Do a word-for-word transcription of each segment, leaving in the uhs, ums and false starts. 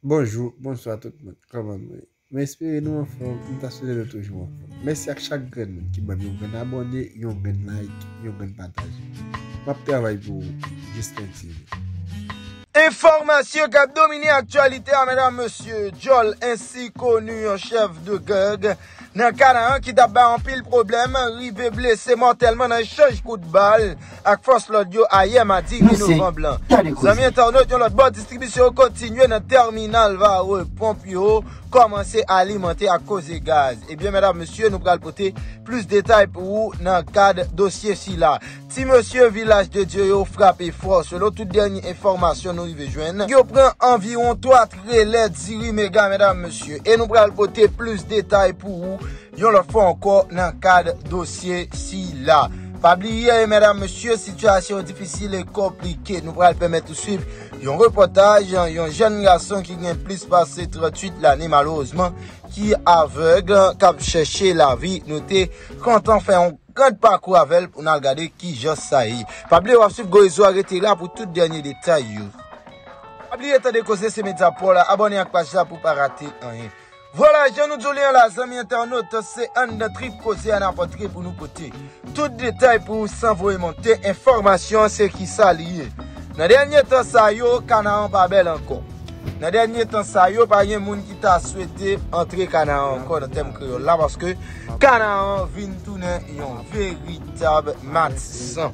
Bonjou, bonswa tout moun. Kòman nou ye? M espere nou anfòm, m ta swete nou toujou anfòm. Mèsi ak chak grenn moun ki ban m yon grenn abòne, yon grenn like, yon grenn pataje. M ap travay pou ou, Justin T V. Enfòmasyon k ap domine aktyalite a, medam, mesye, djòl ensi koni an chèf de gang nan Kanaran ki t ap bay anpil pwoblèm, rive blese mòtèlman nan echanj kout bal ak fòs lòd yo ayè madi uit novanm lan. Zanmi entènot, yon lòt bò, distribisyon yo kontinye nan tèminal Vare, ponp yo kòmanse alimante ak koze gaz. Ebyen, medam, mesye, nou pral pote plis detay pou ou nan kad dosye sila. Ti mesye Vilaj de Dye yo frape fò. Selon tout dènye enfòmasyon nou rive jwenn, yo pran anviwon twa trelè diri mega, medam, mesye. E nou pral pote plis detay pou ou yon lòt fwa ankò nan kad dosye sila. Pa bliye, medam, mesye, sitiyasyon difisil e konplike. Nou pral pèmèt ou swiv yon repòtaj, yon jèn gason ki gen plis pase tranntuit lane, malerezman, ki avèg, k ap chèche lavi. Nou te kontan fè yon gad pakou avè l pou n al gade kijan sa ye. Pa bliye w ap swiv Goyizo a, rete la pou tout dènye detay yo. Pa bliye tande Koze se medya pa w la, abòne ak paj la pou w pa rate anyen. Vwala, jan nou di w li an la, zanmi entènot, se anndan trip koze a n ap antre pou nou pote tout detay pou ou san voye monte. Enfòmasyon se kisa li ye. Nan dènye tan sa yo, Kanaran pa bèl ankò. Nan dènye tan sa yo, pa gen moun ki ta swete antre Kanaran ankò nan tèm kreyòl la, paske Kanaran vin tounen yon veritab matisan.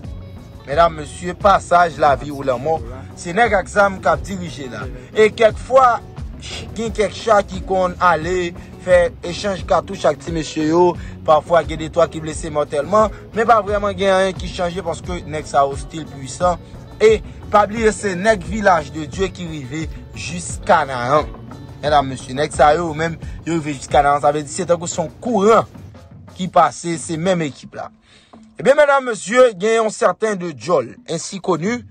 Medam, mesye, pasaj lavi ou lanmò, se nèg ak zam k ap dirije la. E kèk fwa, ch-, gen kèk cha ki konn ale fè echanj katouch ak ti mesye yo. Pafwa, gen de twa ki blese mòtèlman, men pa vrèman gen anyen ki chanje paske nèg sa yo still pwisan. E pa bliye, se nèg Vilaj de Dye ki rive jis Kanaran. Medam, mesye, nèg sa yo menm, yo rive jis Kanaran, sa vle di se tankou se yon kouran ki pase, se menm ekip la. Ebyen, medam, mesye, gen yon sèten de djòl, ensi koni.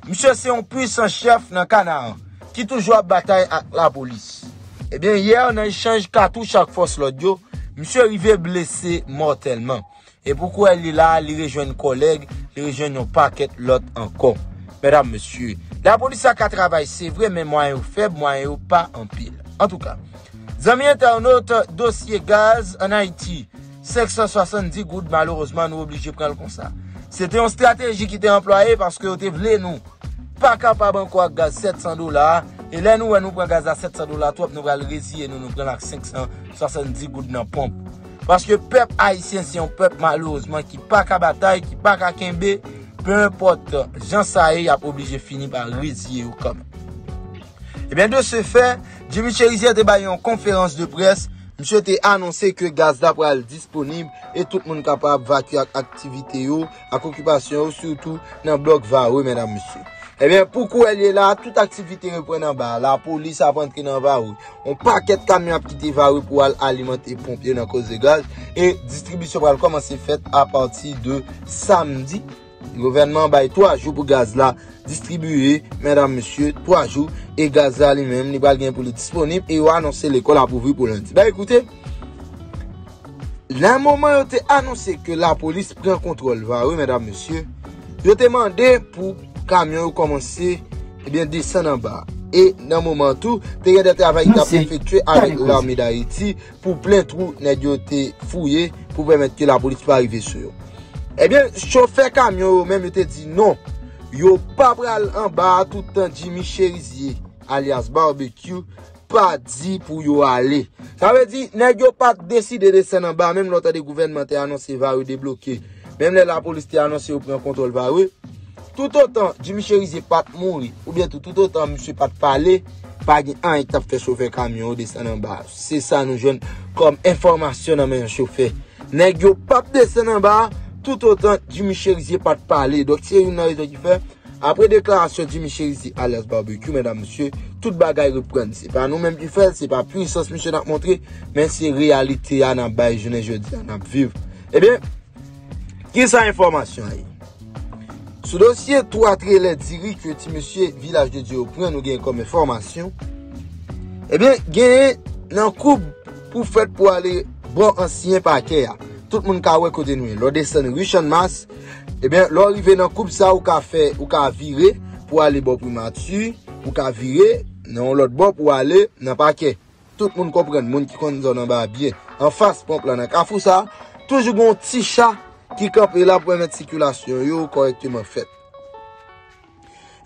Misye se yon pwisan chèf nan Kanaran, ki toujou ap batay ak lapolis. Ebyen, yè, nan echanj katouch ak fòs lòd yo, misye rive blese mòtèlman. E pou kwè li la, li rejwenn kòlèg, li rejwenn yon pakèt lòt ankò. Medam, mesye, lapolis la ka travay, se vre, men mwayen yo fèb, mwayen yo pa anpil. Antouka, zanmi entènot, dosye gaz ann Ayiti, senk san swasanndis goud, malerezman, nou oblije pran l konsa. Se te yon estrateji ki te anplwaye paske yo te vle nou pa kapab ankò ak gaz sèt san dola, e lè nou wè nou pran gaz la sèt san dola twòp, nou pral reziye nou, nou pran l ak senk san swasanndis goud nan ponp. Paske pèp ayisyen se yon pèp, malerezman, ki pa ka batay, ki pa ka kenbe, pe enpòt jan sa ye, y ap oblije fini pa reziye yo kanmenm. Ebyen, de se fè, Jimmy Chérizier te bay yon konferans de près, misye te anonse ke gaz la pral disponib e tout moun kapab vakye ak aktivite yo, ak okipasyon yo, sitou nan blòk Vare, medam, mesye. Ebyen, pou kounye a la, tout aktivite reprann anba a. Lapolis ap antre nan Vare. Yon pakèt kamyon ap kite Vare pou al alimante ponp yo nan koze gaz. E distribisyon pral kòmanse fèt apati de samdi. Gouvènman bay twa jou pou gaz la distribiye, medam, mesye, twa jou. E gaz la li menm, li pral gen pou li disponib. E yo anonse lekòl ap ouvri pou lendi. Ben, ekoute, nan moman yo te anonse ke lapolis pran kontwòl Vare, medam, mesye, yo te mande pou kamyon yo kòmanse, ebyen, desann anba. E nan moman tou, te gen de travay ki t ap efektye avèk Lame d Ayiti pou plen twou nèg yo te fouye pou pèmèt ke lapolis pa rive sou yo. Ebyen, chofè kamyon yo menm, yo te di non. Yo pa pral anba a toutan Jimmy Chérizier, alyas Barbecue, pa di pou yo ale. Sa vle di, nèg yo pa t deside desann anba, menm lè w tande gouvènman te anonse Vare debloke. Menm lè lapolis te anonse yo pran kontwòl Vare. Toutotan Jimmy Chérizier pa t mouri, oubyen tou, toutotan misye pa t pale, pa gen anyen ki t ap fè chofè kamyon yo desann anba. Se sa nou jwenn kòm enfòmasyon nan men yon chofè. Nèg yo p ap desann anba, toutotan Jimmy Chérizier pa t pale. Donk, se youn nan rezon ki fè, apre deklarasyon Jimmy Chérizier alyas Barbecue, medam, mesye, tout bagay reprann. Se pa nou menm ki fè l, se pa pwisans misye n ap montre, men se reyalite a n ap bay jounen jodi a, n ap viv. Ebyen, kisa enfòmasyon an ye? Sou dosye twa trelè diri ke ti mesye Vilaj de Dye yo pran, nou gen kòm enfòmasyon. Ebyen, genyen nan koub pou fèt pou ale bò ansyen pakè a. Tout moun ka wè kote nou ye. Lè w desann ri Channmas, ebyen, lè w rive nan koub sa, ou ka fè, ou ka vire pou ale bò primati, ou ka vire, nan yon lòt bò pou ale nan pakè. Tout moun konprann, moun ki konn zòn anba a byen. Anfas ponp lan nan kafou sa a, toujou gen yon ti cha ki kanpe la pou pèmèt sikilasyon yo kòrèkteman fèt.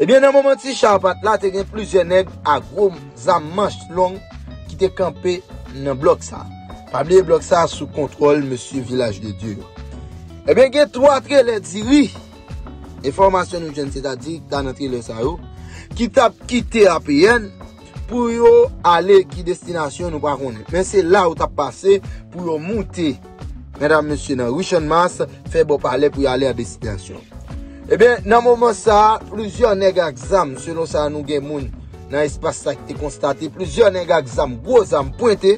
Ebyen, nan moman ti cha a pa t la, te gen plizyè nèg a gwo zam manch long ki te kanpe nan blòk sa a. Pa bliye blòk sa a sou kontwòl mesye Vilaj de Dye yo. Ebyen, gen twa trelè diri, enfòmasyon nou jwenn, sètadi ta nan trelè sa yo, ki t ap kite A P N pou yo ale ki destinasyon nou pa konnen. Men se la yo t ap pase pou yo moute, medam, mesye, nan ri Channmas, fè bò palè pou y ale a destinasyon. Ebyen, nan moman sa a, plizyè nèg ak zam, selon sa nou gen moun nan espas sa ki te konstate, plizyè nèg ak zam, gwo zam pwente,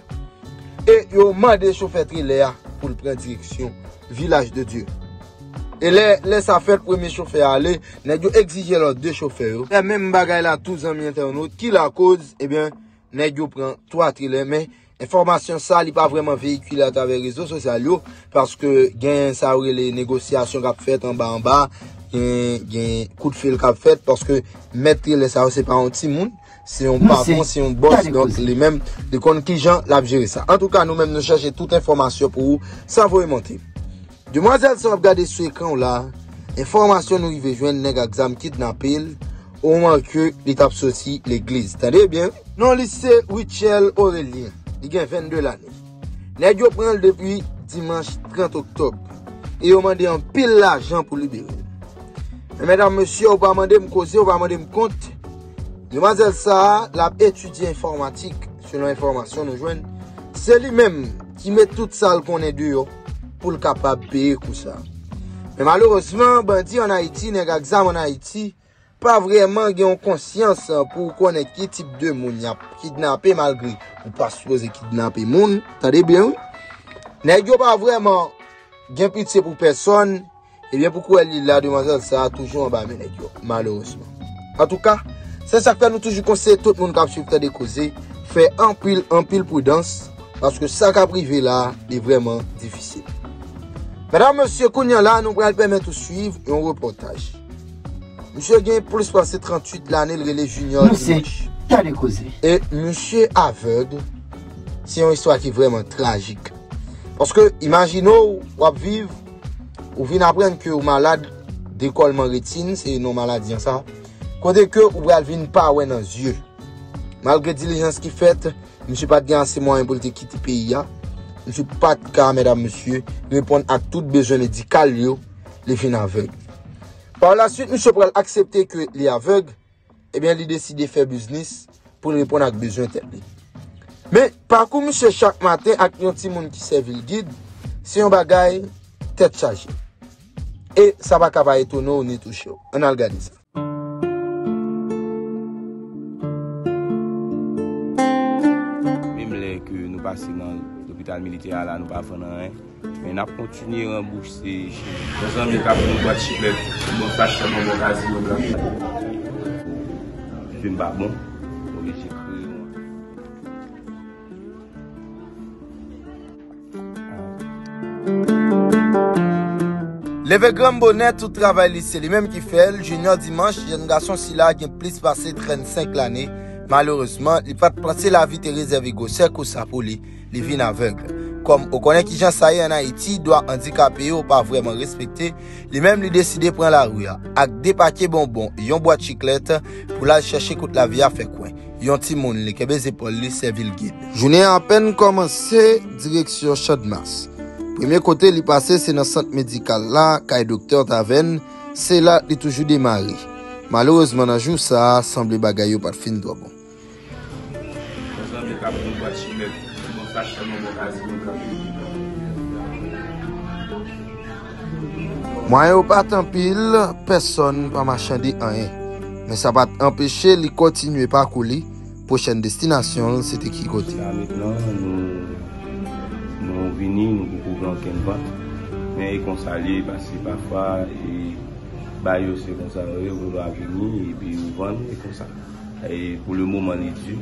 e yo mande chofè trelè a pou l pran direksyon Vilaj de Dye. E lè, lè sa fèt, premye chofè a ale, nèg yo egzije lòt de chofè yo fè menm bagay la tou, zanmi entènot, ki lakoz, ebyen, nèg yo pran twa trelè, men enfòmasyon sa, li pa vrèman veyikile atravè rezo sosyal yo, paske gen sa yo rele negosyasyon k ap fèt anba anba, gen, gen kout fil k ap fèt, paske mèt trelè sa yo, se pa yon timoun, se yon patwon, se yon bòs, donk li menm, li konn kijan l ap jere sa. Antouka, nou menm, nou chèche tout enfòmasyon pou ou, sa voye monte. Demwazèl sa w ap gade sou ekran w la, enfòmasyon nou rive jwenn, nèg ak zam kidnape l, o moman ke li t ap soti legliz. Tande byen, wi. Non li se Richel Aurelien. Li gen vennde lane. Nèg yo pran l depi dimanch trant oktòb. E yo mande anpil lajan pou libere l. Men medam, mesye, ou pa mande m koze, ou pa mande m kont. Demwazèl sa a, l ap etidye enfòmatik, selon enfòmasyon nou jwenn. Se li menm ki met tout sa l konnen deyò pou l kapab peye kou sa. Men malerezman, bandi ann Ayiti, nèg ak zam ann Ayiti, pa vrèman gen yon konsyans pou konnen ki tip de moun y ap kidnape, malgre ou pa sipoze kidnape moun. Tande byen, wi. Nèg yo pa vrèman gen pitye pou pèsòn. Ebyen, pou kwè li la, demwazèl sa a toujou anba men nèg yo, malerezman. Antouka, se sa k fè nou toujou konseye tout moun k ap swiv Tande Koze, fè anpil, anpil pridans, paske sa k ap rive la, li vrèman difisil. Medam, mesye, kounye a la, nou pral pèmèt ou swiv yon repòtaj. Misye gen plis pase tranntuit lane, l rele Junior Dimanche. Tande Koze. E misye avèg, se yon istwa ki vrèman trajik. Paske, imajine w, w ap viv, ou vin aprann ke ou malad dekòlman retin, se non maladi an sa. Kote ke ou pral vin pa wè nan zye. Malgre dilijans ki fèt, misye pa t gen ase mwayen pou l te kite peyi a. Misye pa t ka, medam, mesye, reponn ak tout bezwen medikal yo, li vin avèg. Par la suite, misye pral aksepte ke li avèg, ebyen, li deside fè biznis pou l reponn ak bezwen tèt li. Men, pakou misye chak maten ak yon timoun ki sèvi l gid, se yon bagay tèt chaje. E sa pa ka pa etone w ni touche w. Ann al gade sa. Menm lè ke nou pase nan lopital militè a la, nou pa vann anyen. Men n ap kontinye ranbouse cheni. Yon zanmi k ap yon bwat chiklèt, yon bon sachè bonbon Kazimob la. Fim pa bon, oblije kreye yon. Leve granm bonè, tout travay li se li menm ki fè l. Junior Dimanche, jèn gason sila gen plis pase trannsenk lane. Malerezman, li pa t panse lavi te rezève gwosè konsa pou li. Li vin avèg. Kòm ou konnen kijan sa ye ann Ayiti, dwa andikape yo pa vrèman respekte, li menm li deside pran lari a, ak de pake bonbon, yon bwat chiklèt, pou l al chèche kout lavi a fè kwen. Yon timoun, li kenbe zepòl li, sèvi l gid. Jounen an apèn kòmanse, direksyon Channmas. Premye kote li pase, se nan sant medikal la, kay doktè Tavèn, se la li toujou demare. Malerezman, nan jou sa a, sanble bagay yo pa t fin twò bon. Yon zanmi k ap yon bwat chiklèt, yon sachè bonbon Kazimob la. Mwayen yo pa t anpil, pèsòn pa machande anyen. Men sa pa t anpeche li kontinye pakou li. Pwochèn destinasyon l, se te ki kote? Jiska mentnan, nou, nou vini, nou poko gen okenn vant. Men e konsa l ye, paske pafwa, e, bagay yo se konsa yo ye, ou dwa vini, epi ou vann, e konsa. E pou le moman, li di,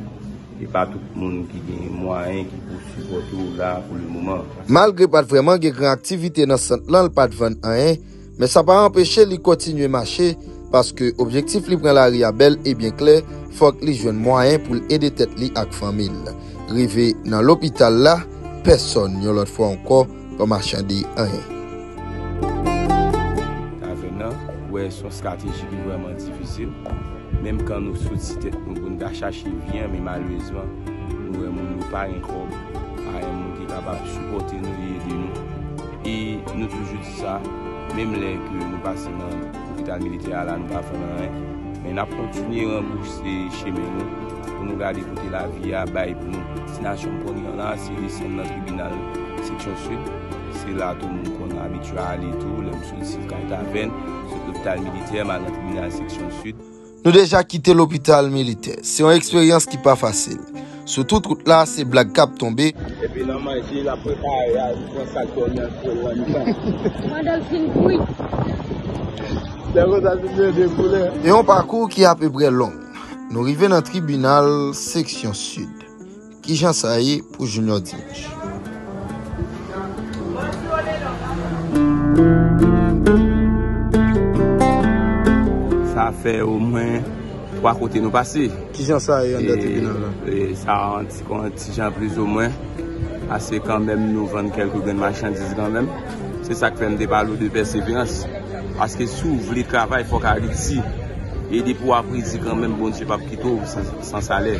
e pa tout moun ki gen mwayen ki pou sipòte w la pou le moman. Malgre pa t vrèman gen gran aktivite nan sant lan, l pa t vann anyen, men sa pa anpeche li kontinye mache, Paske objektif li pran lari a bèl e byen klè, fòk li jwenn mwayen pou l ede tèt li ak fanmi l. Rive nan lopital la, pèsòn, yon lòt fwa ankò, pa machande anyen. Tavèn nan, wè, se yon estrateji ki vrèman difisil. Menm kan nou soti tèt nou pou n ta chache vi an, men malerezman, nou wè moun yo pa gen kòb, pa gen moun ki kapab sipòte nou e ede nou. E nou toujou di sa, menm lè ke nou pase nan lopital militè a la, nou pa vann anyen. Men n ap kontinye ranbouse chemen nou pou nou gade kote lavi a bay pou nou. Destinasyon m konnen an la, se desann nan tribinal seksyon sid. Se la tou moun konn abitye ale tou, lè m soti kay Tavèn, sot lopital militè, m al nan tribinal seksyon sid. Nou deja kite lopital militè. Se yon eksperyans ki pa fasil. Sou tout wout la, se blag k ap tonbe. Epi nan manje, l ap prepare, al pran sa k dòmi an pou l nan mitan. Pandan l fin bouyi. Lè konsa, se byen dekoule. E yon pakou ki apeprè long. Nou rive nan tribinal seksyon sid. Kijan sa ye pou Junior Dimanche? Sa fè omwen twa kote nou pase. Kijan sa ye anndan tribinal la? E, sa an ti, an ti jan plis ou mwen. Paske kanmenm nou vann kèlke grenn machandiz kanmenm. Se sa k fè m te pale w de pèseverans. Paske si w vle travay, fòk w redi. E depi w ap redi kanmenm, Bondye p ap kite w san, san salè.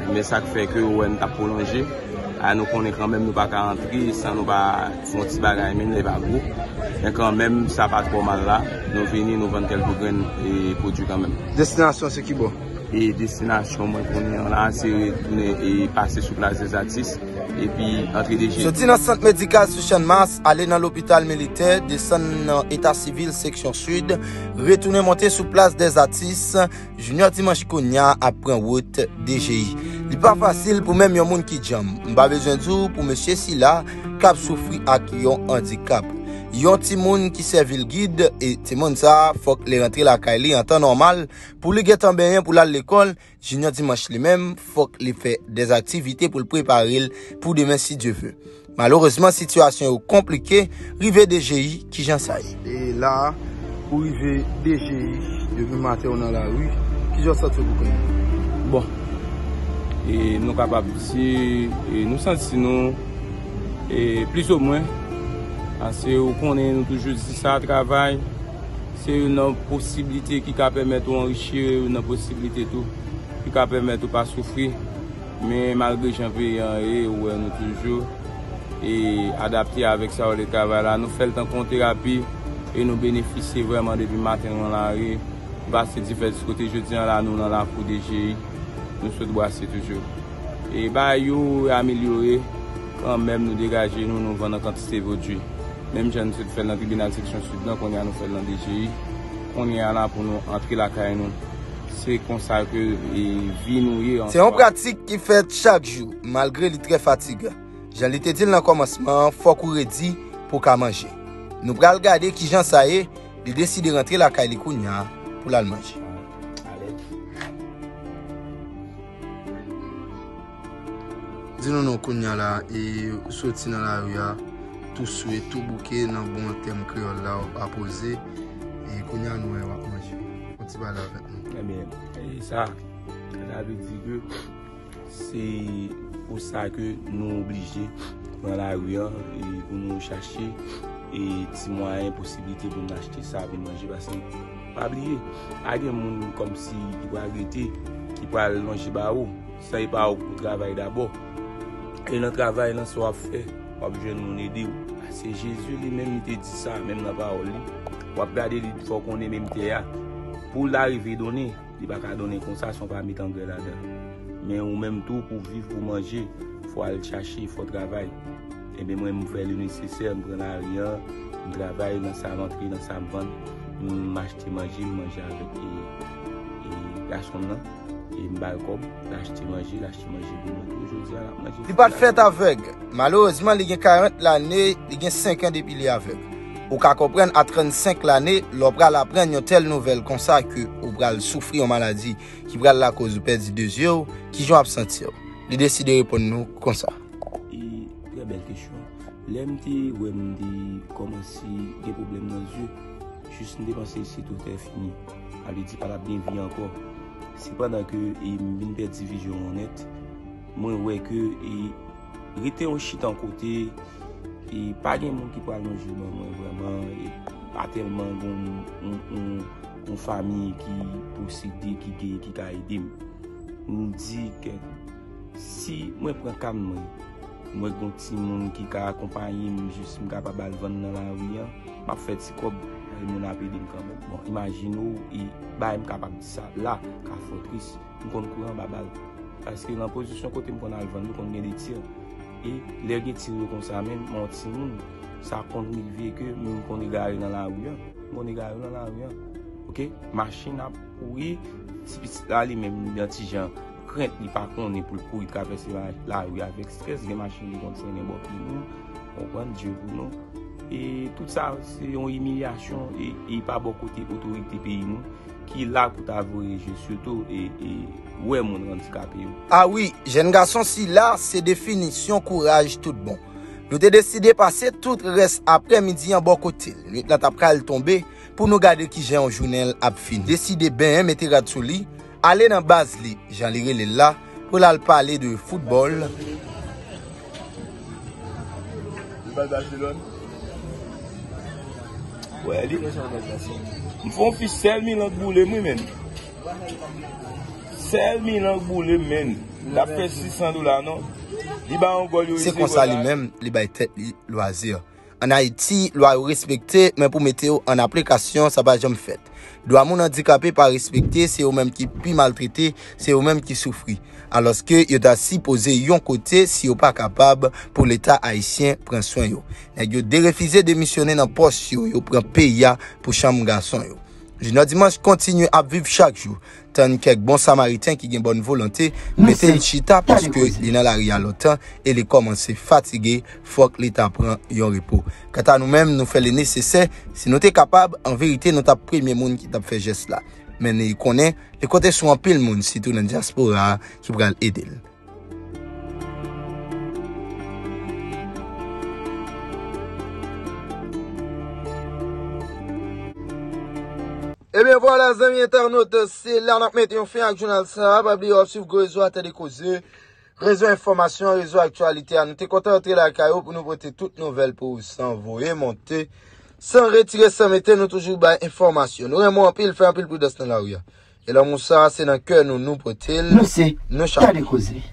Men sa k fè ke ou wè n t ap pwolonje. A nou konnen kanmenm nou pa ka antre san nou pa fè yon ti bagay, menm lè pa gwo. Men kanmenm, sa pa twò mal la. Nou vini, nou vann kèlke grenn e pwodui kanmenm. Destinasyon se ki bò? E destinasyon mwen kounye an la, se retounen e pase sou Plas Dèzatis, epi antre de je. Soti nan sant medikal sou Channmas, ale nan lopital militè, desann nan eta sivil seksyon sid, retounen monte sou Plas Dèzatis, Junior Dimanche kounye a ap pran wout D G I. Li pa fasil pou menm yon moun ki djanm. M pa bezwen di w pou mesye sila k ap soufri ak yon andikap. Yon timoun ki sèvi l gid, e timoun sa a fòk li rantre lakay li an tan nòmal pou li gentan benyen pou l al lekòl. Junior Dimanche li menm, fòk li fè dèzaktivite pou l prepare l pou demen si Dye ve. Malerezman, sitiyasyon yo konplike. Rive D G I, kijan sa ye? E la, ou rive D G I, demen maten ou nan lari, kijan w santi w pou kounye a? Bon, e nou kapab di, e nou santi nou, e plis o mwen, paske ou konnen nou toujou di sa, travay, se youn nan posiblite ki ka pèmèt ou anrichi, youn nan posiblite tou ki ka pèmèt ou pa soufri. Men malgre jan peyi an ye, ou wè nou toujou e adapte avèk sa yo, le travay la. Nou fè l tankou yon terapi e nou benefisye vrèman depi maten nou nan lari. Nou pase diferans kote jodi an la, nou nan lakou D G I, nou sot bwase toujou. E bagay yo amelyore, kanmenm nou degaje nou, nou vann yon kantite pwodui. Menm jan nou sot fè l nan tribinal seksyon sid lan, kounye a nou fè l nan D G I. Kounye a la pou nou antre lakay nou. Se konsa ke e, vi nou ye. Se yon pratik ki fèt chak jou, malgre li trè fatigan. Jan li te di l nan kòmansman an, fòk ou redi pou w ka manje. Nou pral gade kijan sa ye, li deside rantre lakay li kounye a pou l al manje. Di nou non kounye a la, e, ou soti nan lari a, tou swe, tou bouke, nan bon tèm kreyòl la, w pa poze, e kounye a nou wè w ap manje. Yon ti pale avèk nou. Ebyen, e sa, sa vle di ke se pou sa ke nou oblije pran lari an e pou nou chache e ti mwayen, posiblite pou n achte sa pou n manje, paske pa bliye, pa gen moun kòmsi ki pral rete, ki pral lonje ba ou, san e pa ou k pou travay dabò. E nan travay lan, sa w ap fè, w ap jwenn moun ede w. Paske Jezi li menm, li te di sa, menm nan pawòl li, w ap gade li fè w konnen menm tè a, pou l ta rive donnen, li pa ka donnen konsa san w pa met angrè ladan l. Men ou menm tou, pou w viv, pou w manje, fò w al chache, fò w travay. Ebyen mwen, m fè le nesesè, m pran lari an, m travay nan sa m antre, nan sa m vann, m achte manje, m manje avèk e, e gason m nan, e m ba l kòb, l achte manje, l achte manje pou mwen tou, jodi a l ap manje. Li pa t fèt avèg. Malerezman, li gen karant lane, li gen senk an depi li avèg. Ou ka konprann a trannsenk lane, lè w pral aprann yon tèl nouvèl konsa ke ou pral soufri yon maladi ki pral lakòz ou pèdi de zye w, kijan w ap santi w? Li deside reponn nou konsa. E, trè bèl kesyon. Lè m te wè m te kòmanse gen pwoblèm nan zye, jis m te panse se tout fini. Sa vle di pa t ap gen vi ankò. Sepandan ke e, m vin pèdi vizyon an nèt, mwen wè ke e, rete yon chita yon kote, e pa gen moun ki pral nan jou ban mwen vrèman, e pa tèlman gen yon, yon, yon, yon fanmi ki posede, ki gen, ki ka ede m. M di ke si mwen pran ka m mwen, mwen gen yon timoun ki ka akonpaye m jis m kapab al vann nan lari an, m ap fè ti kòb, e moun ap ede m kanmenm. Bon, imajine w, e bagay m kapab di sa la ka fè w tris. M konn kouri anba bal. Paske nan pozisyon kote m konn al vann, nou konn gen de tir. E lè gen tir yo konsa menm, mwen yon timoun, sa konn rive ke m konn egare nan lari an. M konn egare nan lari an. Oke? Machin ap kouri, ti pitit la li menm li nan ti jan krent, li pa konnen pou l kouri travèse la, lari avèk strès, gen machin ki konn trennen bò pye nou, konprann, Dye pou nou. E tout sa, se yon imilyasyon e, e pa bò kote otorite peyi nou ki la pou ta voye je, sitou e, e wè moun andikape yo. A wi, jèn gason sila, se definisyon kouraj tout bon. Nou te deside pase tout rès aprèmidi an bò kote l. Nwit lan t ap pral tonbe pou nou gade kijan yon jounen l ap fini. Deside benyen mete rad sou li, ale nan baz li, jan li rele l la, pou l al pale de foutbòl. Li bat Barcelone. Wè, li. M fè yon fi sèl Milan k boule m, wi, menn. Sèl Milan k boule m, menn. L ap fè sis san dola, non. Li ba yon gòl, yo Se konsa li menm, li bay tèt li lwazi. Ann Ayiti, lwa yo respekte, men pou mete yo an aplikasyon, sa pa janm fèt. Dwa moun andikape pa respekte, se yo menm ki pi maltrete, se yo menm ki soufri. Alòske yo ta sipoze yon kote si yo pa kapab pou Leta ayisyen pran swen yo. Nèg yo derefize demisyone nan pòs yo, yo pran peyi a pou chanm gason yo. Junior Dimanche kontinye ap viv chak jou, tann kèk bon samariten ki gen bòn volonte mete l chita paske li nan lari a lontan e li kòmanse fatige, fòk li ta pran yon repo. Kanta nou menm, nou fè li nesesè, si nou te kapab, an verite nou t ap premye moun ki t ap fè jès la. Men li konnen, li konte sou anpil moun, sitou nan dyaspora a, ki pral ede l. Ebyen vwala, zanmi entènot, se la n ap mete yon fen ak jounal sa a. Pa bliye w ap swiv gwo rezo a Tande Koze, rezo enfòmasyon, rezo aktyalite a. Nou te kontan antre lakay ou pou nou pote tout nouvèl pou ou san voye monte, san retire, san mete. Nou toujou bay enfòmasyon. Nou renmen w anpil, fè anpil pridans nan lari a. E lanmou sa a, se nan kè nou nou pote l. Nou se Nou chak Tande Koze.